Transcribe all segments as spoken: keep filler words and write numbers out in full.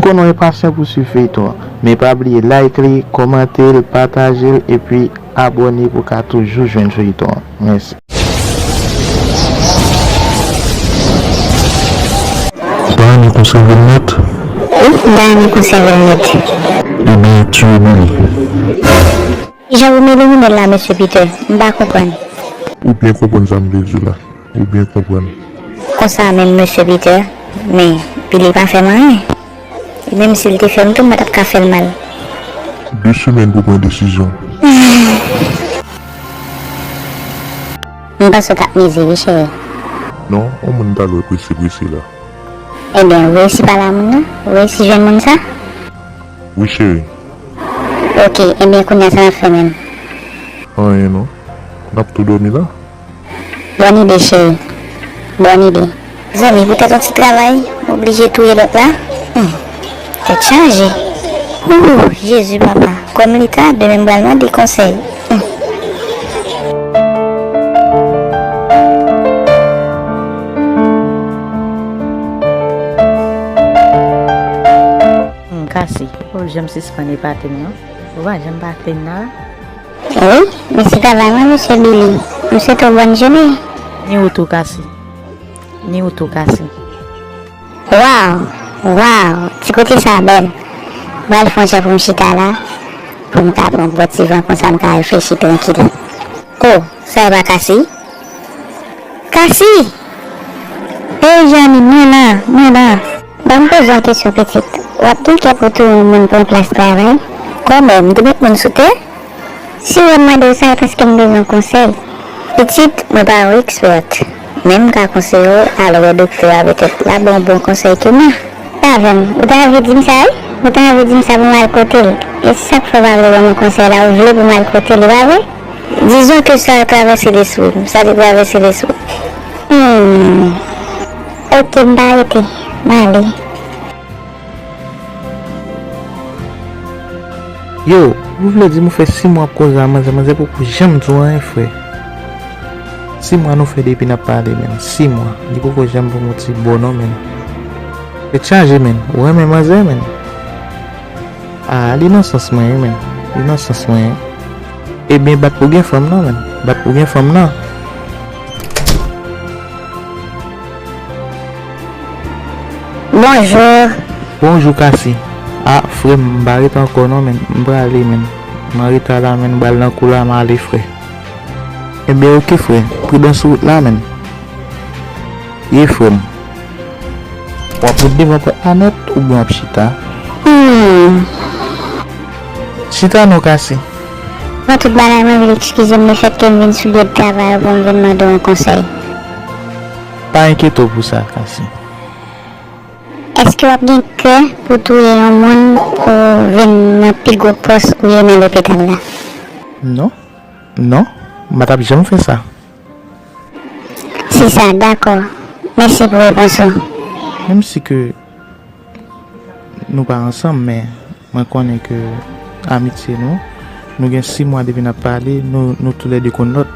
Konnen w enpasyan pou swiv feyton an, men pa bliye like li, kòmante l, pataje l, epi abòne pou w ka toujou jwenn feyton an. Mèsi. Ou pa renmen konsève l nèt? Wi, m ta renmen konsève l nèt. Ebyen, tiye Billy. Kijan pou m elimine l la, mesye Peter? M pa konprann. Ou byen konprann sa m vle di w la. Ou byen konprann. Konsa menm, mesye Peter, men Billy pa fè m anyen. E menm si l te fè m tou, m pa t ap ka fè l mal. De semèn pou pran desizyon. M panse w t ap mize wi, cheri. Non, yon moun m t al wè prese prese la. Ebyen, ou reyisi pale a moun nan? Ou reyisi jwenn moun sa? Wi, cheri. Oke, ebyen, kounye a sa n ap fè menm? Anyen non. N ap tou dòmi la. Bòn ide, cheri. Bòn ide. Zanmi, poutèt yon ti travay, m oblije touye lòt la. Hmm. Tèt chaje. Ooh, Jezi papa. Kòm li ta, demen m pral mande konsèy. Hmm. Hmm, Kasi, ou janm sispann epate m non. Ou pa janm pate m nan. Wi, men se travay mwen, mesye Billy. M swete w bòn jounen. Ni ou tou, Kasi. Ni ou tou, Kasi. Waw! Waw! Ti kote sa bèl. M pral fè yon jan pou m chita la, pou m ka pran yon bon ti van, konsa m ka reflechi trankil. O, sa e pa Kasi? Kasi! Ey, Jani, mwen la, mwen la. Ban m poze w yon kesyon, pitit. W ap gen kè pou touye yon moun pou yon plas travay? Kòman, m te met moun sou tè? Si w wè m mande w sa, e paske m bezwen yon konsèy. Pitit, mwen pa yon ekspèt, men m ka konseye w al wè doktè a, petèt l a ba w bon konsèy ke mwen. Avè m, ou ta vle di m sa, wi? Ou ta vle di m sa pou m al kote l. E se sa k fè w pa vle ban m yon konsèy la, ou vle pou m al kote l, e pa vre? Dizon ke sa travèse lespri m, sa te travèse lespri m. Hmm. Oke, m pa rete, m ale. Yo, ou vle di m ou fè sis mwa ap koze a manzè, manzè poko janm di w anyen, frè. Sis mwa nou fè depi n ap pale, menn. Sis mwa. Li poko janm ban m yon ti bo non, menn. Tèt chaje, menn. Ou renmen manzè, menn? Ah, li nan sans mwen, wi, menn. Li nan sans mwen. Ebyen, bat pou gen fanm nan, menn. Bat pou gen fanm nan. Bonjou. Bonjou, Kasi. Ah, frè m, m pa ret ankò non, menn. M prale, menn. M an reta la, menn. M pral nan kou la, m ale, frè. Ebyen, oke, frè. Pridans sou wout la, menn. Ye, frè m. W ap ret devan pòt la nèt oubyen w ap chita? Hmm. Chita non, Kasi. Bon, tout bagay, mwen vle eskize m lefètke m vin sou lye de travay ou pou m vin mande w yon konsèy. Pa enkyete w pou sa, Kasi. Èske w ap gen kè pou touye yon moun pou w vin nan pi gwo pòs ou ye nan lopital la? Non. Non. M pa t ap janm fè sa. Se sa, dakò. Mèsi pou repons ou. Menm si ke nou pa ansanm, men mwen konnen ke amitye nou, nou gen sis mwa depi n ap pale, nou, nou toulède konn lòt.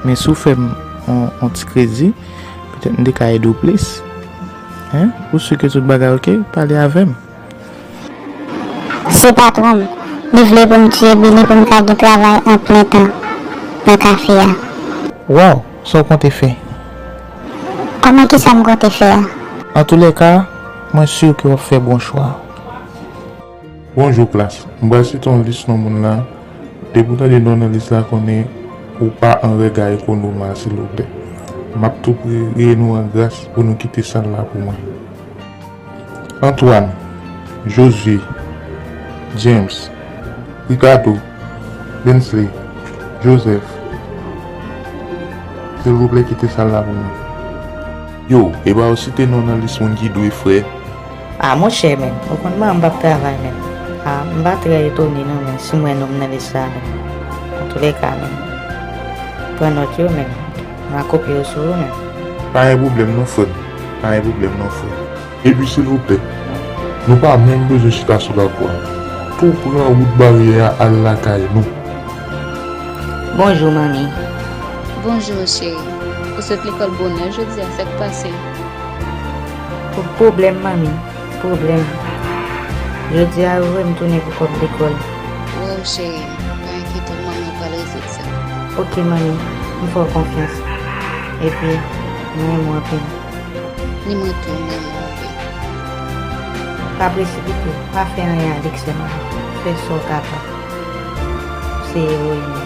Men si w fè m on, on ti kredi, petèt m te ka ede w plis. Hein? Ou si ke tout bagay oke? Pale avè m. Se patwon m. Li vle pou m tiye Billy pou m ka gen travay an plen tan nan kafe a. Waw, sa w konte fè? Kòman, kisa m konte fè a? Antoulèka, mwen si ke w ap fè bon chwa. Bonjou, klas. M pral site yon lis non moun la. Depi w tande non nan lis la, konnen ou pa an règ a ekonom la, silvouplè. M ap tou priye nou an gras pou nou kite sal la pou mwen. Antoine, Josué, James, Ricardo, Bensley, Joseph, silvouplè kite sal la pou mwen. Yo, epa yo site non nan lis moun ki dwe, frè? Ah, monchè, men, ou konn mwen, m p ap travay, men. Ah, m pa trè etone, non, men, si m wè non m nan lis la, men. Antoulèka, men, pran nòt yo, men, m a kopye yo sou ou, men. Pa gen pwoblèm, non, frè m. Pa gen pwoblèm, non, frè m. Epi silvouplè, nou pa menm bezwen chita sou lakou a. Tou pran wout baryè a al lakay nou. Bonjou, manmi. Bonjou, cheri. Ou sot lekòl bonè jodi a, sa k pase? Pou pwoblèm, manmi. Pwoblèm. Jodi a yo voye m tounen pou kòb lekòl. Wow, cheri, pa enkyete w, manmi w pral rezoud sa. Oke, manmi, m fè w konfyans. Epi, m renmen w anpil. Ni mwen tou, m renmen w anpil. Pa presipite w, pa fè anyen avèk sè m nan. Fè sa w kapab. Se ewoyin mwen.